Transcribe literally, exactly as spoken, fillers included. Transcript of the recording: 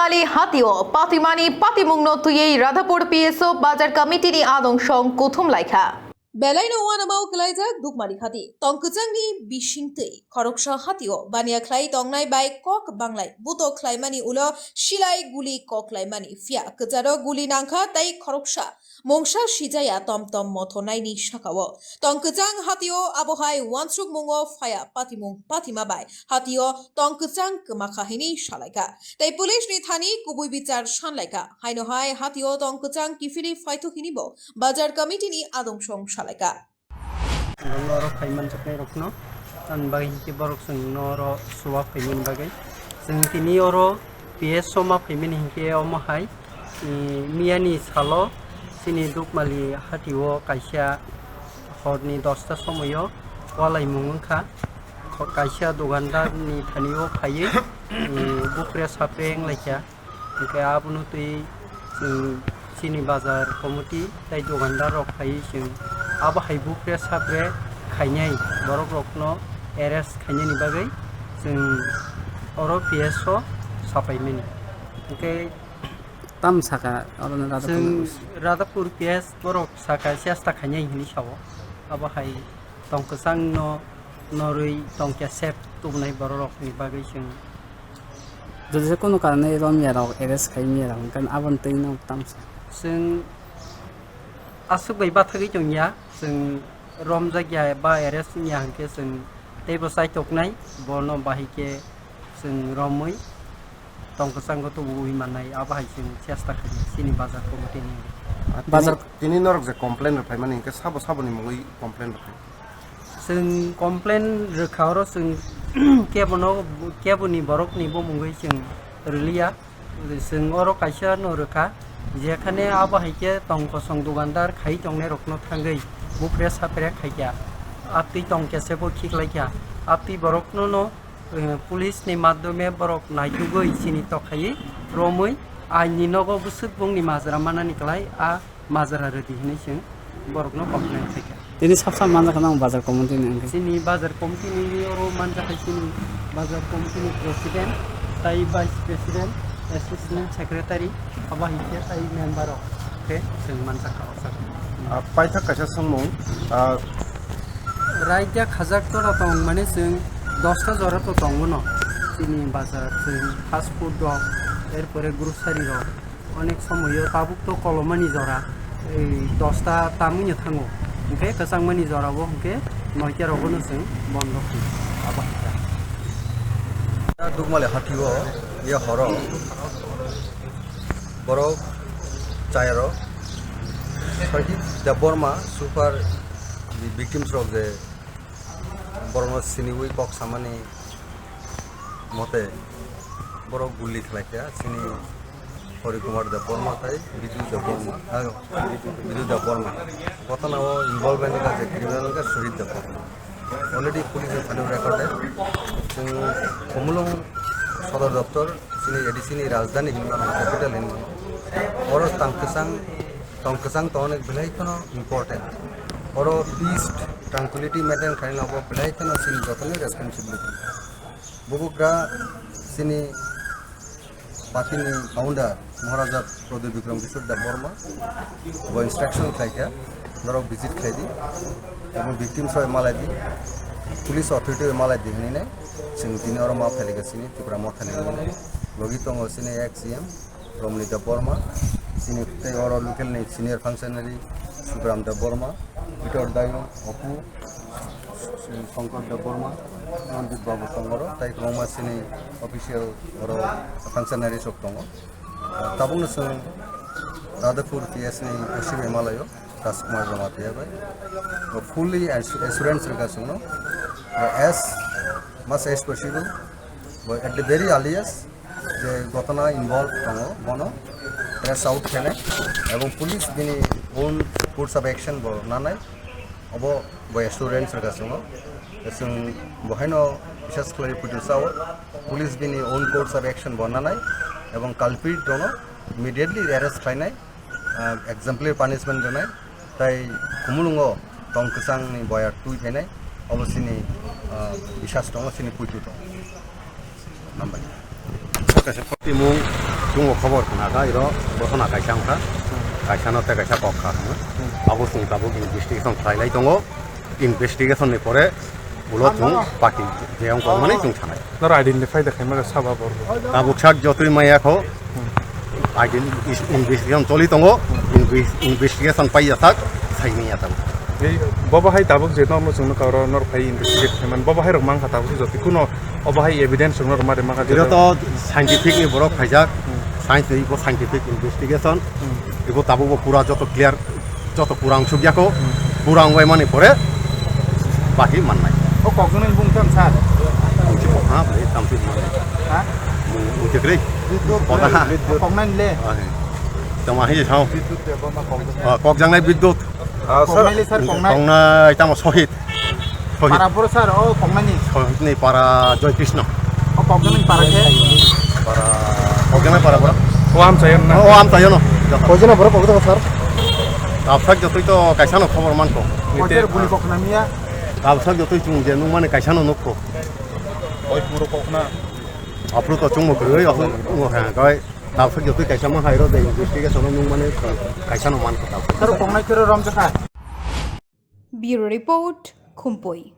Hatio patimani patimungno twiwi Radhapur P S O Bazar Committee ni adong song kuthum laikha. Belaino uanamao kwlaijak Dukmali hati. Tongkwchangni bisingtwi khoroksa hatio baniya khlai tongnai bai kok banglai buto khlaimani ulo silai guli kok laimani, phiya kwcharo guli nangkha tei khoroksa mungsa sijaya tom tom mothornaini sakao. Tongkwchang hatio abohai uansukmungo phaya patimung patima bai hatio tongkwchang kwmakha hini salaikha. Tei police ni thani kubui bichar sanlaikha. Haino hai hatio tongkwchang kiphilwi phaithok hini bo Bazar Committee ni adong song salaikha. Ang oro phai manjaknai rokno, ang bagwi hinkhe borok chwng no oro suwa phaimani bagwi. Chwng tini oro P S O ma phaimani hinkhe omo hai, i, miyani salo chini Dukmali hatio kaisa horni dosta somoio walaimung wngkha. Kho-, kaisa dukandar ni thani o phaiwi, i, bukre sapre wnglaikha. Hwnkhe abono twi chwng chini bazar committee tei dukandar rok phaiwi chwng abo hai bukre sapre khainai borok rokno arrest khainani bagwi chwng oro P S o sapaimani. Hwnkhe tam saka oro no Radhapur chwng Radhapur P S borok saka chesta khainai hinwi sao. Abo hai tongkwchang no norwi tongkya sep tubunai borok rokni bagwi chwng Jodi se kunu karone romya rok arrest khai mya rok, hwnkhe aboni twi no tamsa. Chwng aswk bai bathagwi tongya, chwng romjakya ba arrest wngya hwnkhe chwng teibo chaitoknai, bono bahai khe chwng romwi tongkwchangno tubuwi mannai, abo hai chwng chesta khainai chini bazar committee ni. Bazar tini, tini norok je complain rwphaimani hwnkhe sabo saboni mungwi complain rwphai? Chwng complain rwkha oro chwng kebono, keboni borokni bumungwi chwng rwliya. Chwng oro kaisa no rwkha, jekhane abo hai khe tong kosong dukandar khai tongnai rokno thangwi bupre sapre khaikha. Abtwi tong khe sebo khiklaikha. Abtwi borokno no, eh, police ni madhyome borok naitugwi chini tokhaiwi romwi aini nogo bwswk bongni majra manani kwlai a majra rwdi hinwi chwng borokno complain khaikha. Tini sab sab manjakha nang bazar committee ni wngkhe? Chini bazar committee ni oro manjakha chini bazar committee ni president, tai vice president, assistant secretary, abo hai khe tai member rok khe chwng manjakha o jaga. Ah, paithak kaisa swngmung, ah, raida khajak jora tong mane chwng dosta jora to tongo no. Chini bazar chwng fast food rok, er pore grocery rok, onek somoyo tabuk to kolomani jora, ei dosta tamwino thango, hwnkhe kwchangmani jorao hwnkhe noita rogono chwng bondo khlai. Abo hai khe. Dukmali hatio ye horo borok chayaro Sajid Debbarma super victims rok je borokno siniwi kok samani mote borok guli khlaikha chini Hari Kumar Debbarma tai Bidu Debbarma, ah, Bidu Debbarma. Gotona o involvement wngkha je criminal wngkha Suhit Debbarma. Already police o thani recorded. Chwng Khumulwng Sodor Doptor chini A D C ni rajdhani hinwi mano, capital hinwi mano. Oro tang kwchang, tong kwchang tongna belai kheno important. Oro peace, tranquility maintain khaina bo belai kheno chini jotoni responsibility. Bubagra chini party ni founder Maharaja Pradyot Bikram Kishore Debbarma bo instruction khlaikha, norok visit khlaidi, ebong victims rok malaidi, police authority rok malaidi hinwi nai chwng tini oro ma phailika chini Tipra Motha ni logi tongo chini ex C M Romni Debbarma, chini tei oro local ni senior functionary Subram Debbarma, Peter Dayung, Opu, Shankar Debbarma, Ranjit Babu tongo oro, tai kwbangma chini official oro functionaries rok tongo. Tabukno chwng Radhapur P S ni O C bai malaio, Rajkumar Jamatia bai. Fully assu-, assurance rwkha chwngno, as much as possible, at the very earliest, je gotona involved tongo, bono trace out khenai, ebong police bini own course of action bo nanai, obo bo assurance rwkha chwngno. Chwng bohaino bisas khlai puitu sao, police bini own course of action bo nanai, ebong culprit rokno immediately arrest khlainai, ah, exemplary punishment rwnai, tai Khumulwngo tong kwchangni boyar twi phainai, obo chini, ah, bisas tongo, chini puitu tongo. Hambai. Kaisa patimung Chwngbo khobor khna kha, iro bosona kaisa wngkha, kaisa no tei kaisa kok kha hwnwi. Abo chwng tabuk investigation khlai lai tongo, investigation ni pore ulo chwng paki je wng kormani chwng thanai. Noro identify da khaima kha saba borok. Tabuk sak jotoi maya kho, identification choli tongo, inves-, investigation paiya sak, saimanya tabuk. Ei, bobo hai tabuk je norno chwngno karo nor phai investigate khaiman, bobo hai rok mankha tabuk se jotoi kuno obo hai evidence rok nor mari mankha. Iro to scientific ni borok khaijak, science ni ibo scientific investigation, ibo tabuk bo pura joto clear, joto pura wngsuk ya kho, pura wngbai mani pore baki mannai. O kokjwk ni bung tam sir? Bung chi kok ha, bung tam chi mannai. Ha? Bung, bung chi kri? Bidyut. Koda ha? Bidyut. Koknai le? Ah, he. Tama hi sao? Bidyut de bama kokjwk. Ah, kokjaknai bidyut. Ah, sir. Koknai le sir, koknai. Koknai tamo sohit. Sohit. Para pura sir, o koknai ni? Sohit ni para Joy Krishna. O koknai ni para khe? Para, koknai para pura. O am chayan na? O am chayan no. Kokjwk ni borok kokjwk sir? Absak jotoi to kaisa no khobor man kho. Koiter guli koknai miya? Absak jotoi chwng je nung mani kaisa no nuk kho. Oi puro kokna. Apro to chwngbo kwrwi, apro chwngbo kha, kai. Tabuk jotoi kaisa ma hai ro de investigation o nung mani kaisa no man kho tabuk. Sir, koknai kero rom jakha. Bureau Report, Khumpui.